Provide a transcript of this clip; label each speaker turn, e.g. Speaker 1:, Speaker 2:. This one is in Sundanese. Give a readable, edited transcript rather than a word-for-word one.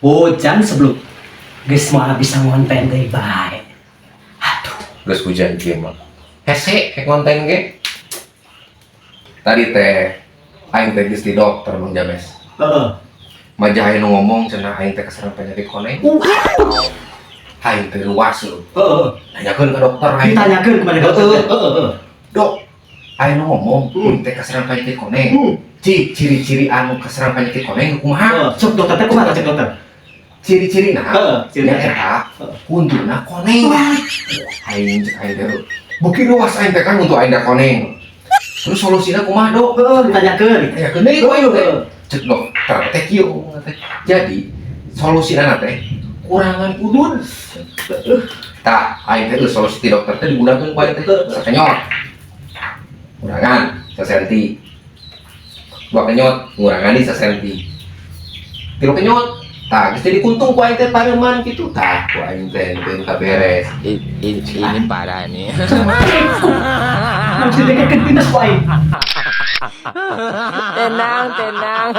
Speaker 1: Hujan sebelum geus moal bisa ngonten deui bae. Aduh.
Speaker 2: Geus hujan kieu mah. Hese kayak konten ge. Tadi teh aing teh geus di dokter, Bang James. Majah anu ngomong cenah aing teh keserang penyakit koneng. Aing teh luas lho. Nanyakeun ke dokter aing.
Speaker 1: Ditanyakeun kepada dokter.
Speaker 2: Heeh.
Speaker 1: Heeh.
Speaker 2: Dok, aing nu ngomong aing teh keserang penyakit koneng. Cik, ciri-ciri anu keserang penyakit koneng kumaha?
Speaker 1: Heeh. Cek dokter teh kumaha, cek dokter?
Speaker 2: Ciri-cirina
Speaker 1: Ciri.
Speaker 2: Nya eta huntuna koneng. Aing cek aing teh beuki luas aing teh kan untuk aing da koneng. Terus solusina kumaha, Dok?
Speaker 1: Heeh, ditanyakeun.
Speaker 2: Ditanyakeun deui ku aing teh. Cek dokter teh kieu teh. Jadi solusina teh kurangan udud. Tah, aing teh geus solusi ti dokter teh digunakeun ku aing teh sakenyot. Kurangan sasenti. Dua kenyot, ngurangan di sasenti. Tilu kenyot, tah geus jadi kuntung ku aing teh pareuman kitu, tah ku aing teh teu kaberes.
Speaker 3: Ini parah nih.
Speaker 1: Harus didengarkeun dinas ku aing.
Speaker 3: Tenang, tenang.